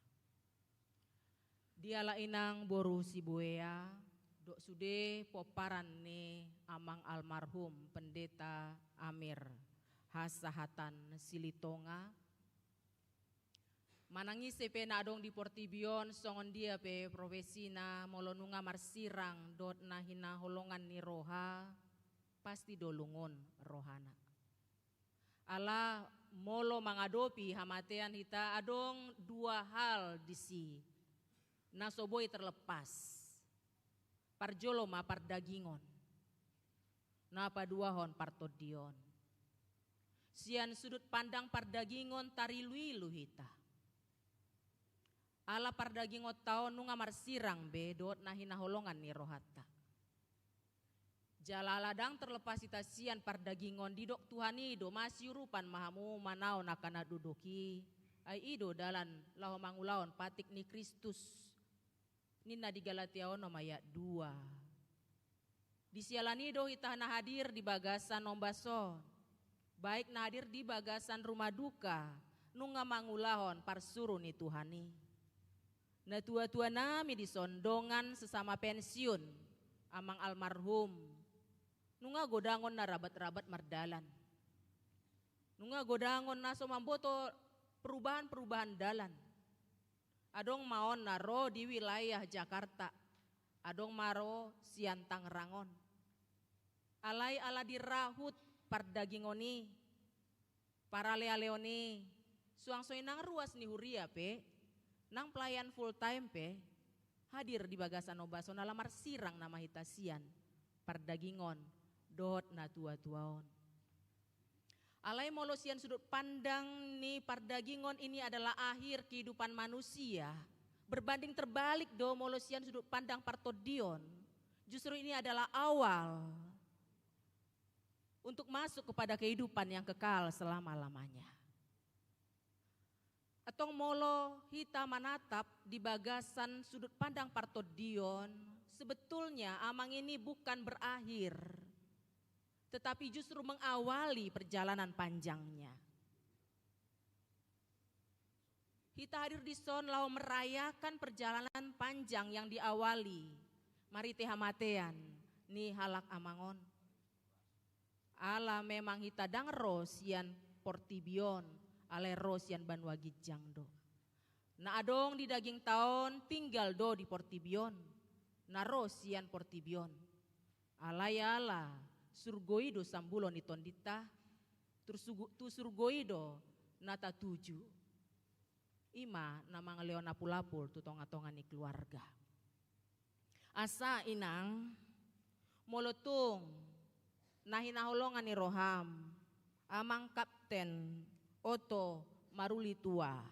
Dialap inang boru Sibuea, dohot sude pomparan ni Amang almarhum Pendeta Amir Hasahatan Silitonga. Manang ise pe na adong di portibi on, songon dia pe profesina, molo nunga marsirang dohot na hinaholongan ni roha, pasti do lungun rohana. Ala molo mangadopi hamatean hita, adong dua hal disi na so boi terlepas. Parjolo ma pardagingon, na paduahon partondion. Sian sudut pandang pardagingon tariluilu hita. Ala pardagingonta on nunga marsirang be dohot na hinaholongan ni rohanta. Jala ala ndang terlepas hita sian pardagingon, didok Tuhan i do, masiurupan ma hamu manaon angka na dodok i, ai i do dalan laho mangulahon patik ni Kristus. Ninna di Galatia onom ayat dua. Disiala ni i do hita na hadir di bagasan ombas on, baik na hadir di bagasan rumah duka, nunga mangulahon parsuru ni Tuhan i. Natuatua nami dison, dongan sesama pensiun, Amang almarhum, nunga godang on na rabatrabat mardalan. Nunga godang on na so mamboto perubahanperubahan dalan. Adong ma on na ro di wilayah Jakarta, adong ma ro sian Tangerang on. Alai ala dirahut pardagingon i, paralealeon i, suang songon i nang ruas ni huria pe, nang pelayan full time pe, hadir di bagasan ombas on, ala marsirang nama hita sian pardagingon dohot natuatua on. Alai molo sian sudut pandang ni pardagingon, ini adalah akhir kehidupan manusia. Berbanding terbalik do molo sian sudut pandang partondion. Justru ini adalah awal untuk masuk kepada kehidupan yang kekal selama-lamanya. Antong molo hita manatap di bagasan sudut pandang partondion, sebetulnya Amang ini bukan berakhir, tetapi justru mengawali perjalanan panjangnya. Hita hadir dison laho merayakan perjalanan panjang yang diawali marhite hamatean ni halak Amang on. Ala memang hita ndang ro sian portibi on, alai ro sian banua ginjang do. Na adong di dagingta on tinggal do di portibi on, na ro sian portibi on. Alai ala surgo i do sambulo ni tondinta, tu surgo, tu surgo i do na tatuju. I ma na mangalehon apulapul tu tongatonga ni keluarga. Asa inang, molo tung na hinaholongan ni roham, Amang Kapten Oto Marulitua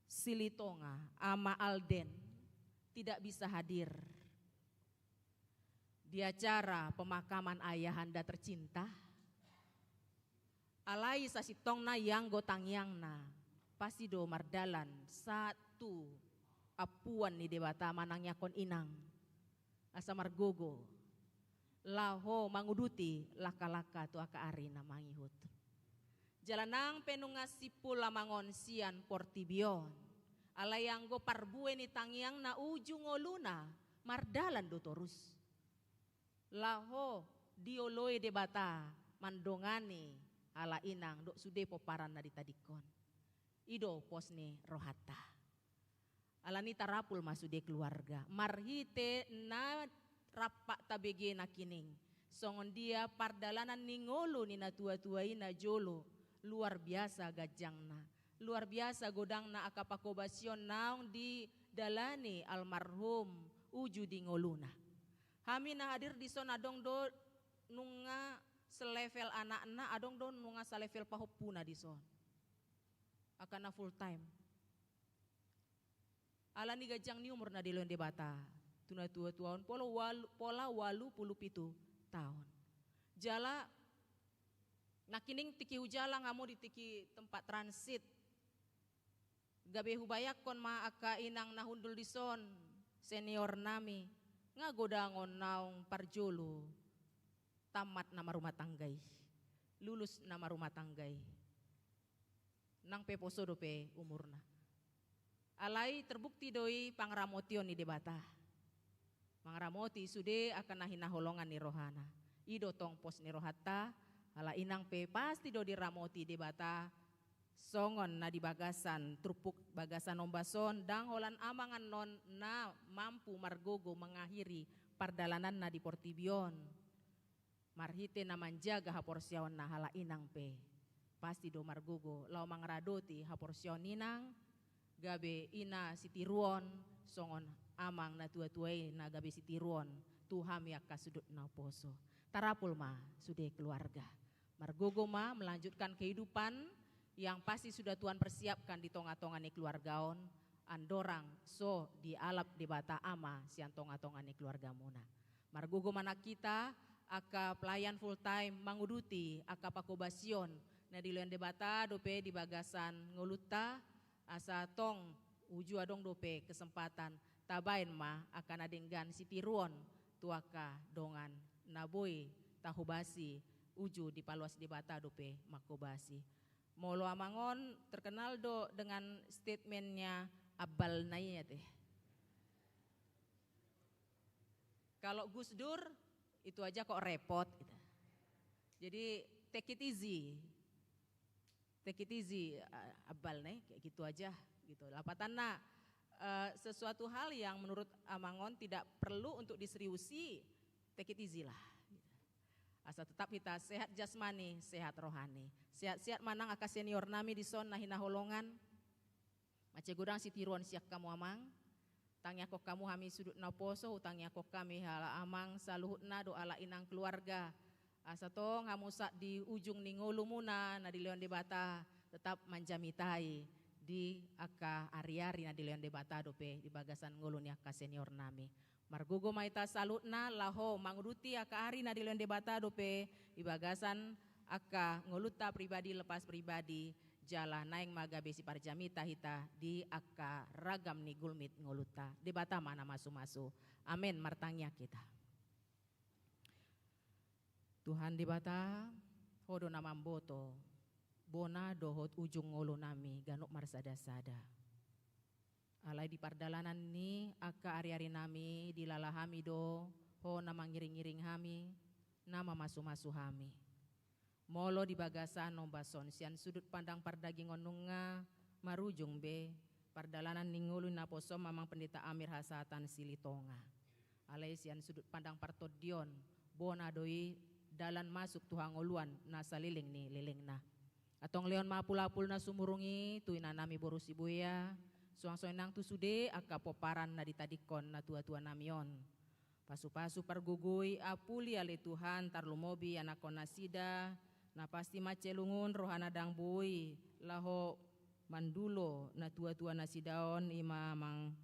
Silitonga, Ama Alden, tidak bisa hadir. Di acara pemakaman ayahanda tercinta, alai sasintongna ianggo tangiangna, pasti do mardalan sahat tu ampuon ni Debata manangiangkon inang, asa margogo laho manguduti langka-langka tu angka ari na mangihut. Jala nang pe nunga simpul amang on sian portibi on, alai anggo parbue ni tangiangna uju ngoluna, mardalan do torus. Laho dioloi Debata mandongani halak inang dohot sude pomparan na ditadingkon. I do pos ni rohanta. Alani tarapul ma sude keluarga marhite na rap tabege nangkining, songon dia pardalanan ni ngolu ni natua-tua i na jolo, luar biasa ganjangna, luar biasa godangna angka panghobasion naung didalani almarhum uju di ngoluna. Hami na hadir dison adong do nunga selevel anakna, adong do nunga selevel pahompuna dison. Angka na full time. Alani ganjang ni umur na dilehon Debata tu natua-tua on, pola ualu, pola ualu pulu pitu taon. Jala nangkining tingki hujalang hamu di tingki tempat transit, gabe hubayangkon ma angka inang na hundul dison, senior nami, nga godangon naung parjolo tamat na marumah tangga i, lulus na marumah tangga i. Nang pe poso dope umurna. Alai terbukti do i pangaramotion ni Debata. Mangaramoti sude angka na hinaholongan ni rohana. I do tong pos ni rohanta, halak inang pe pasti do diramoti Debata. Songon na di bagasan turpuk bagasan ombas on, ndang holan amang annon na mampu margogo mangakhiri pardalananna di portibi on. Marhite na manjaga haporseaonna, halak inang pe pasti do margogo laho mangaradoti haporseaon inang, gabe i na sitiruon songon amang natua-tua i na gabe sitiruon tu hami angka sundut na poso. Tarapul ma sude keluarga. Margogo ma melanjutkan kehidupan yang pasti sudah Tuhan persiapkan di tonga-tonga ni keluarga on, andorang so dialap Debata Ama sian tonga-tonga ni keluargamuna. Margogo ma nang hita angka pelayan full time manguduti angka panghobasion na dilehon Debata dope di bagasan ngolunta, asa tong uju adong dope kesempatan tabaen ma angka na denggan sitiruon tu angka dongan na boi tahobasi, uju dipaloas Debata dope manghobasi. Molo amang on terkenal do dengan statementnya, abal na i ate. Kalau Gus Dur, itu aja kok repot gitu. Jadi take it easy. Take it easy, eh, abal nih, kayak gitu aja gitu. Lapatanna, eh, sesuatu hal yang menurut amang on tidak perlu untuk diseriusi, take it easy lah. Asa tetap hita sehat jasmani, sehat rohani. Sehat-sehat ma nang angka senior nami dison na hinaholongan. Mansai godang sitiruon sian hamu amang. Tangiangkon hamu hami sundut na poso, hutangiangkon hami halak amang saluhutna dohot halak inang keluarga. Asa tong hamu sahat di ujung ni ngolumuna na dilehon Debata tetap manjamitai di angka ari-ari na dilehon Debata dope di bagasan ngolu ni angka senior nami. Margogo ma hita saluhutna laho manguduti angka ari na dilehon Debata dope di bagasan angka ngolunta pribadi lepas pribadi, jala naeng ma gabe siparjamita hita di angka ragam ni gulmit ngolunta. Debata ma na masu-masu. Amen. Martangiang hita. Tuhan Debata, Ho do na mamboto bona dohot ujung ngolu nami ganup marsada-sada. Alai di pardalanan ni angka ari-ari nami dilala hami do Ho na mangiring-iring hami, na mamasu-masu hami. Molo di bagasan ombas on sian sudut pandang pardagingon nunga marujung be pardalanan ni ngolu ni naposom amang Pendeta Amir hasahatan Silitonga. Alai sian sudut pandang partondion, bona do i dalan masuk tu hangoluan na saleleng ni lelengna. Antong lehon ma apul-apul na sumurung i tu inanami boru Sibuea, suang songon i nang tu sude angka pomparan na ditadingkon natua-tua nami on. Pasu-pasu pargogoi apuli ale Tuhan, tarlumobi anakkon nasida, na pasti mansai lungun rohana ndang boi laho mandulo natua-tua nasida on, ima amang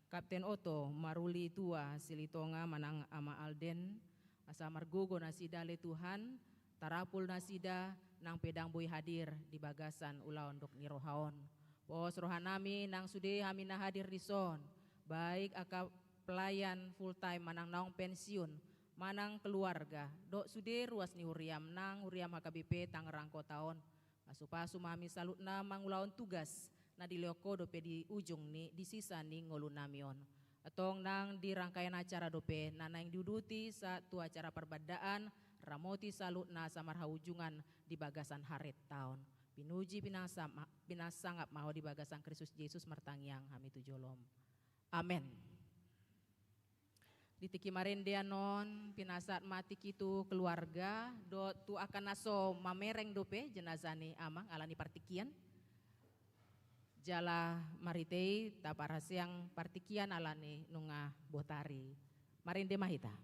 Kapten Oto, maruli tua Silitonga manang Ama Alden, Asa margogo nasida ale Tuhan, tarapul nasida nang pe ndang boi hadir di bagasan ulaon dohot ni roha on. Pos rohanami nang sude hami na hadir dison, baik angka pelayan full time manang naung pensiun, manang keluarga, dohot sude ruas ni huriam nang huriam H K B P Tangerang Kota on. Pasupasu ma hami saluhutna mangulahon tugas na dilehon Ho dope di ujung ni, di sisa ni ngolunami on. Antong nang di rangkaian acara dope na naeng diuduti sahat tu acara parbandaan, ramoti saluhutna asa marhaujungan di bagasan haretta on. Pinuji, pinasa-, ma-, pinasangap ma Ho di bagasan Kristus Jesus martangiang hami tu jolom. Amen. Di tingki marendean on, pinasahat ma tingki tu keluarga, dohot tu angka na so mamereng dope jenazah ni amang ala ni partingkian. Jala marhite i taparhaseang partingkian ala ni nunga botari. Marende ma hita.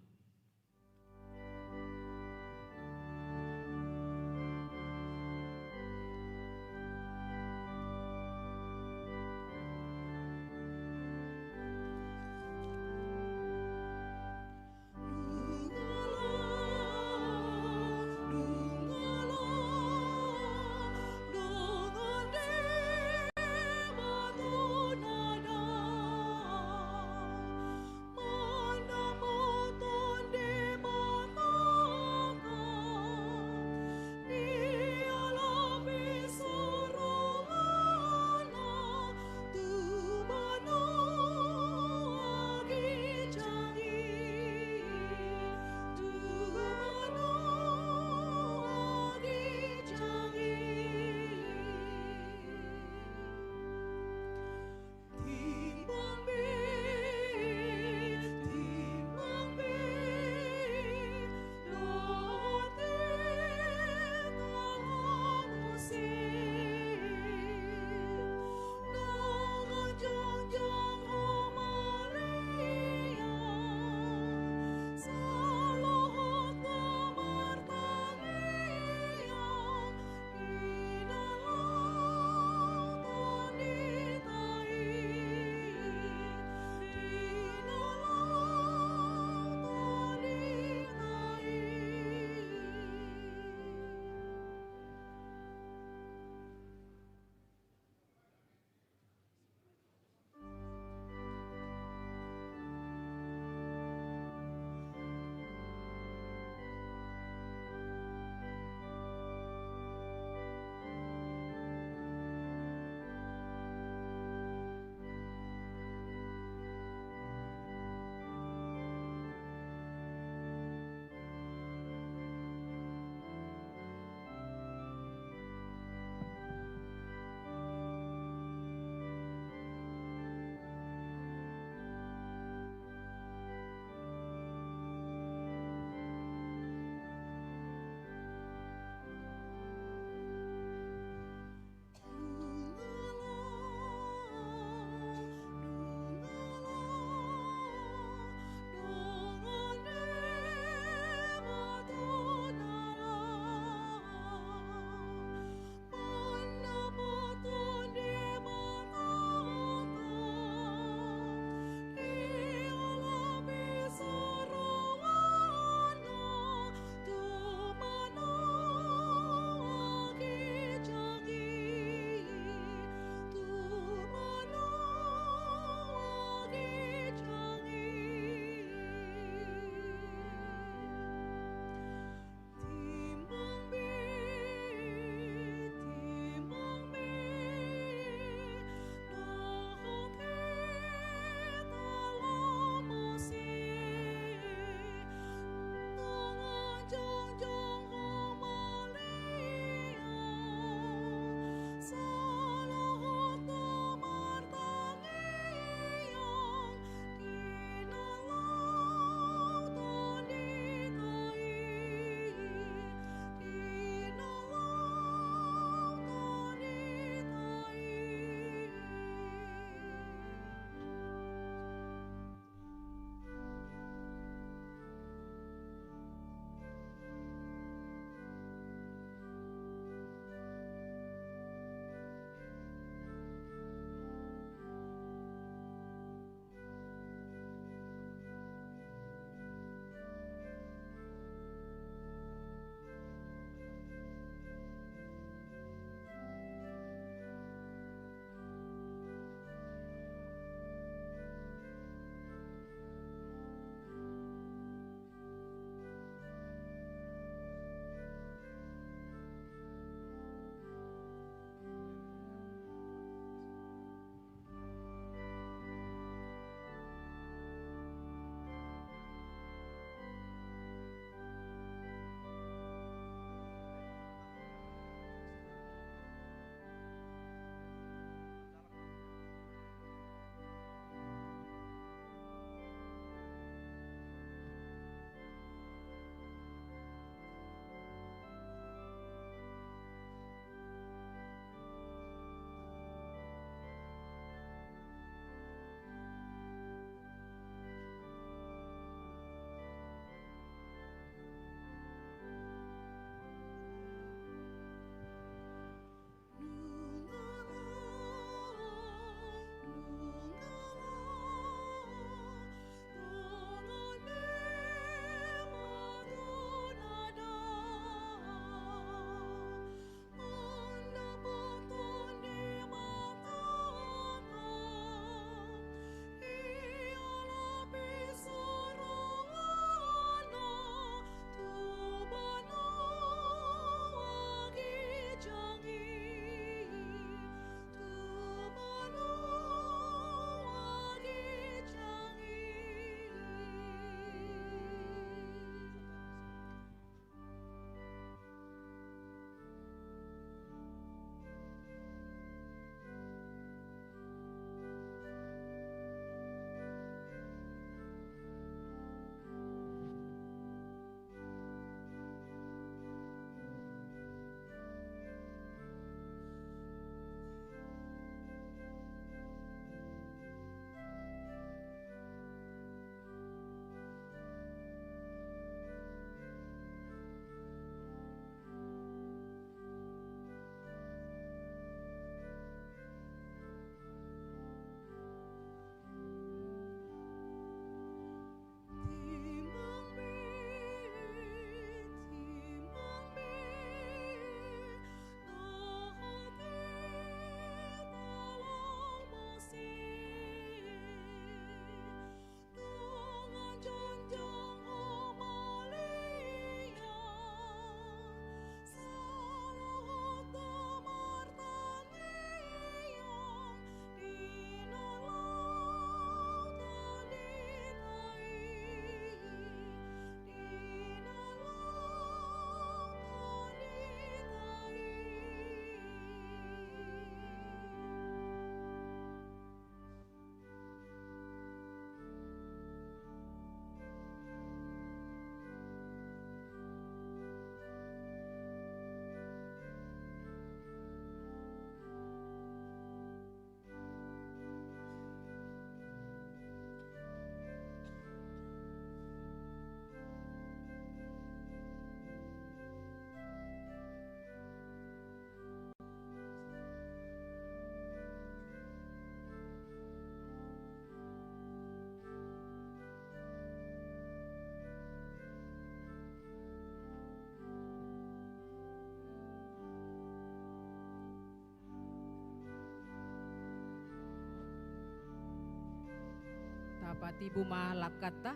Patibu ma langkanta.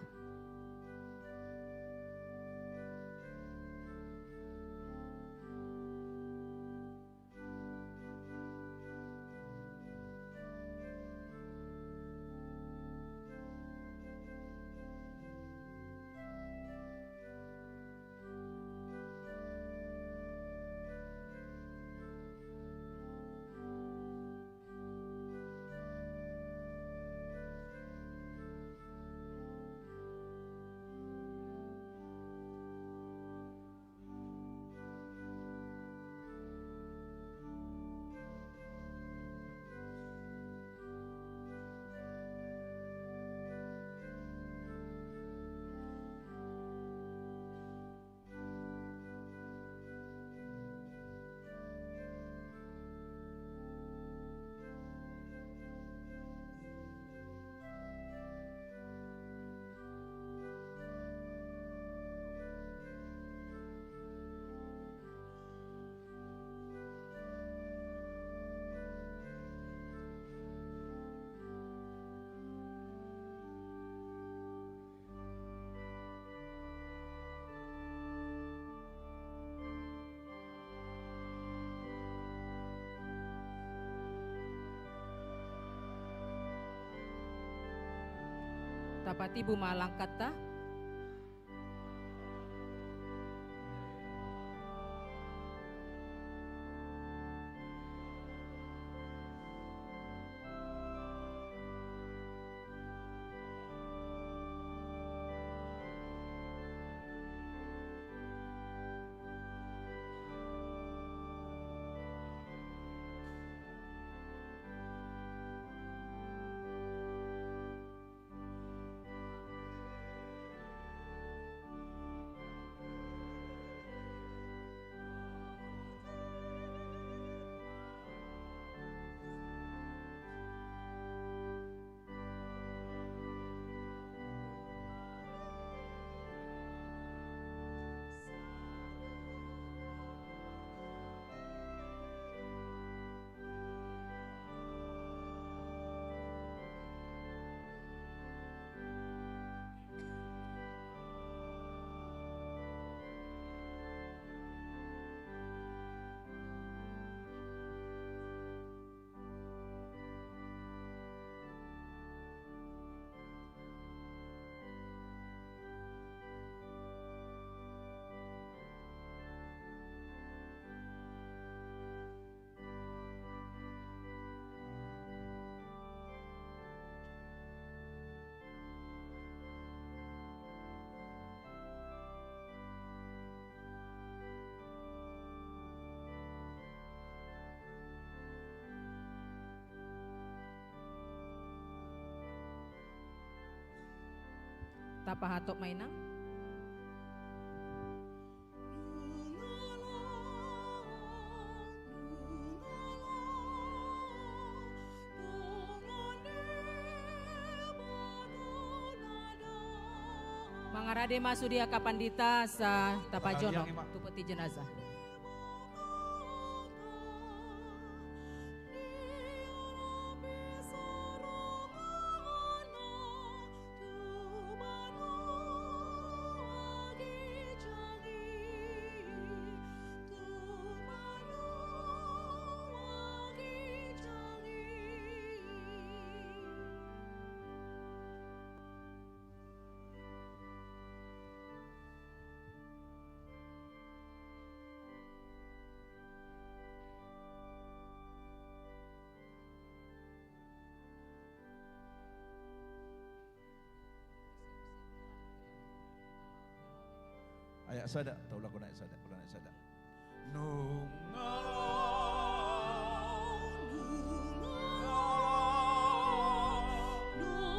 Tapatibu ma langkanta. Tapahatop ma, Inang. Mangarade ma sude angka pandita asa tapajonok tu peti jenazah. Ayat sada, taulak ayat sada, ulang ayat sada. Nunga, nunga, nunga.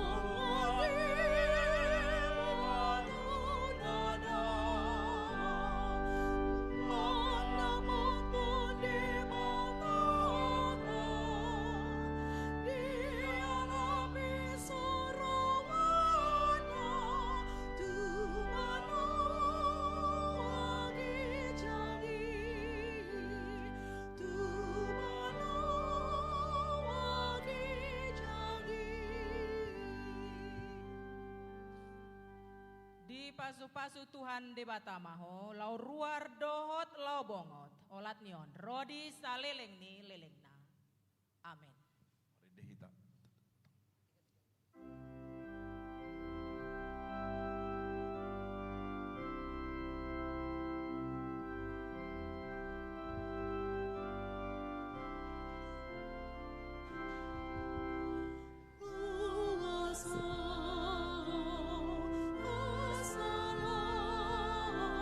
Pasu-pasu Tuhan Debata ma ho, laho ruar dohot laho bongot, olat ni on, ro di saleleng ni lelengna. Amen. Marende hita.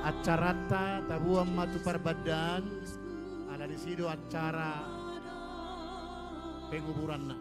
Acaranta taboan ma tu parbandaan, ala disi do acara penguburanna.